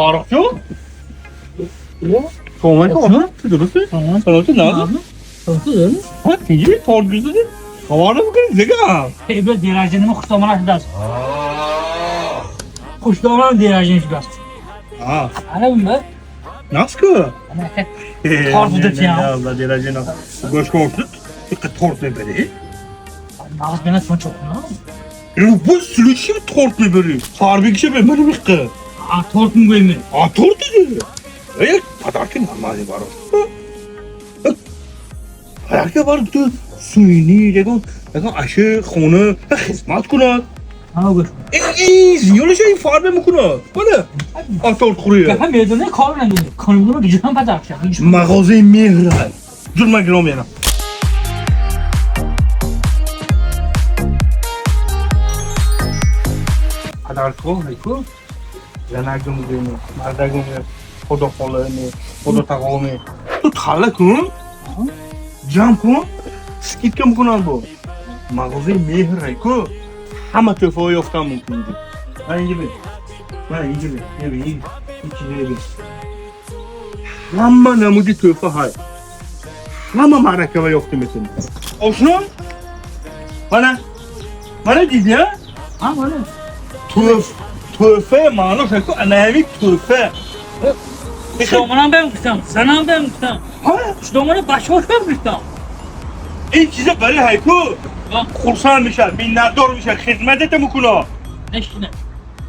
Фаррух ҷон? Салом алейкум. درسته؟ سلامتی نه؟ ها اینجوری تورت گرفتید؟ خبر نمی‌کنید دیگه. Ey derajeni xushdomana shudasiz. Xushdomana derajeni shudasiz. Ha, Ana bunda. nasıl ki? Ana aka. Tort budatiyam. Allah derajeni. Go'sht ko'rsat, bitta tort mebери. Nag'iz bilan son cho'qmi? Любой случай торт мебери. Фарбик ше мебери миққа. A tort mugaymi? А торт диги. Э, подарки нормальный барош. Подарки бар ту сувенир ягон ягон аши хона хизмат кунад. Ha go'sht. Ин зиёнаш ин фарбе мекунад. Бале. А торт хӯрия. Gafa medone kor bilan dedi. Konumni gijam padark. Мағозаи меҳр ҳай. Ҷур ман гиром меярам. Падарко ҳайку занагум гӯем, мардагум гӯем, худо холаме, худо тағоме. Ту талла кун, ҷамъ кун, скидка мекунанд бо. Мағозаи меҳр ҳайку ҳама тӯҳфаҳо ёфтан мумкин инҷо. Ман инҷо бин. Ман инҷо бин. Бин, ин чизо бин. Ҳама намуди тӯҳфа ҳай. Ҳама маъракава ёфта метавонӣ. Ошно? Мана. Мана дидӣ, а? Ha mana. Тӯҳфа маънош ҳайку ана ҳамин тӯҳфа. Xushdomana ham gitdim. Zanam ham gitdim. Ҳа? Xushdomana boshqa ham gitdim. Ин чиза барои ҳайку хурсанд мешавад, миннатдор мешавад, хизматата мекунад. Nechina?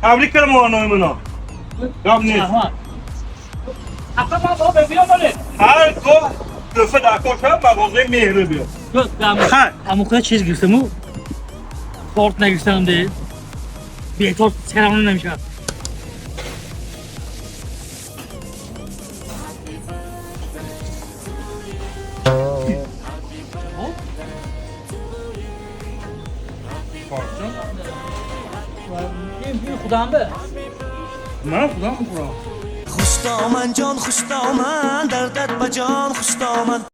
Табрик кардам онои мано. Гап нест. Rahmat. Aka man bobо биё моле. Ҳар гоҳ тӯҳфа дар кор шавад, мағозаи меҳрӣ биё. Yo'q, gam. Хай. Amuqa chiz girsamu tort nagirsam de. Bir tort selamını demişler. Худам бе. Ман худам мехӯрам. Хуш доман ҷон, хуш доман, дардат ба ҷон, хуш доман.